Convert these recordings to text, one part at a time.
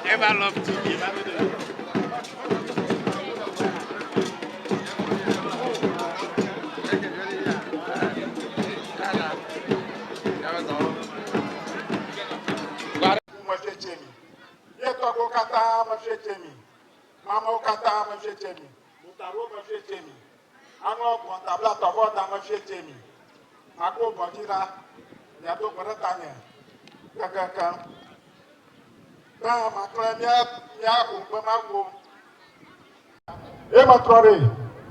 Eva Love TV. Mefietse mi. Ye tɔgbuiwo katã mefietse mi. Mamewo katã mefietse mi. Mutaɖowo mefietse mi. Aŋlɔ gbɔ̃ta blatɔ vɔ da mefietse mi. Makpɔ gbɔ̃dzi ɖa, miado gbe ɖe tanye kekekeŋ. Be maklẽ mía mía ŋukpemawuwo. Ye metrɔ ɖe,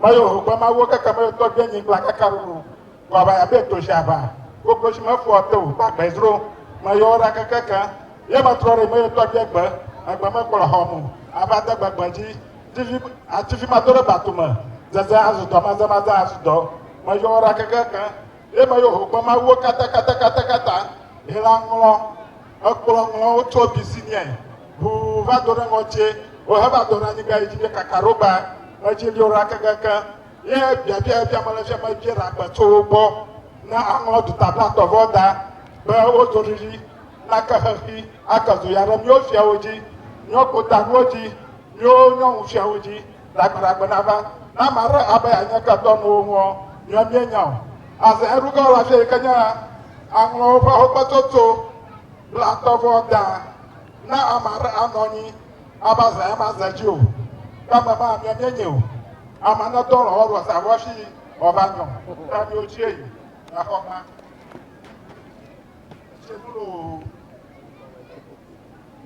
meyɔ ŋukpemawuwo keke meyɔ tɔgbia nyigba kaka ɖuɖu. Vɔ aʋa ya be toshi aʋa. Kokloshi mefɔ te o, gbagbe zro. Meyɔ wo ɖa kekekeŋ. Ye metrɔ ɖe, meyɔ tɔgbia gbe. Egbe mekplɔ xɔ mo. Ava de gbegbe dzi. Tivi, ativi mado ɖe batu me. Zeze azu dɔ, mazemaze azu dɔ. Meyɔ wo ɖa kekekeŋ. Ye meyɔ ŋukpemawuwo kata kata kata kata. Hela ŋlɔ, ekplɔ ŋlɔ wo tso bisi nɛ. Ʋuu va do ɖe ŋɔtsie. Woheva do ɖe anyigba yi dzi be kaka ɖo gba. Medzi li wo ɖa kekekeŋ. Ye biabia bia mele fia mebia ɖe agbe tso wo gbɔ ne aŋlɔ duta blatɔ vɔ da be wo dzoɖiɖi nake xexi ake zo ya ɖe míwo fiawo dzi, míwo kotanuwo dzi, míwo nyɔnu fiawo dzi ɖagbeɖagbe nava. Ne ame aɖe abe yeanye ketɔ nuwo ŋuɔ, míwo míenya o. Aze eɖu ge wole afia yi ke nye aŋlɔwo ƒe hokpetsotso blatɔ vɔ da. Ne ame aɖe anɔ anyi ava ze ema ze dzi o, ke ame ma mía míenye o. Ame ne dɔ le wɔɖua sa vɔ fi wòava nyɔ. Ta míwo dzi eyi exɔ ma. Tsi nu loo.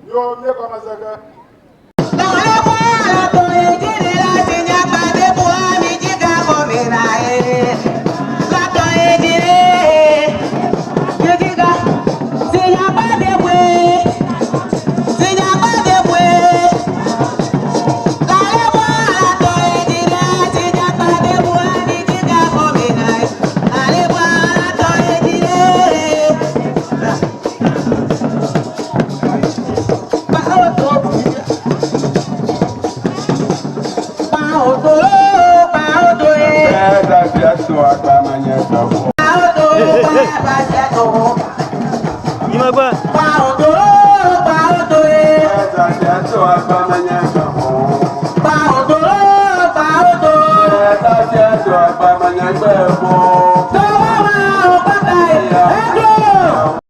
Míwo míegɔme ze ge.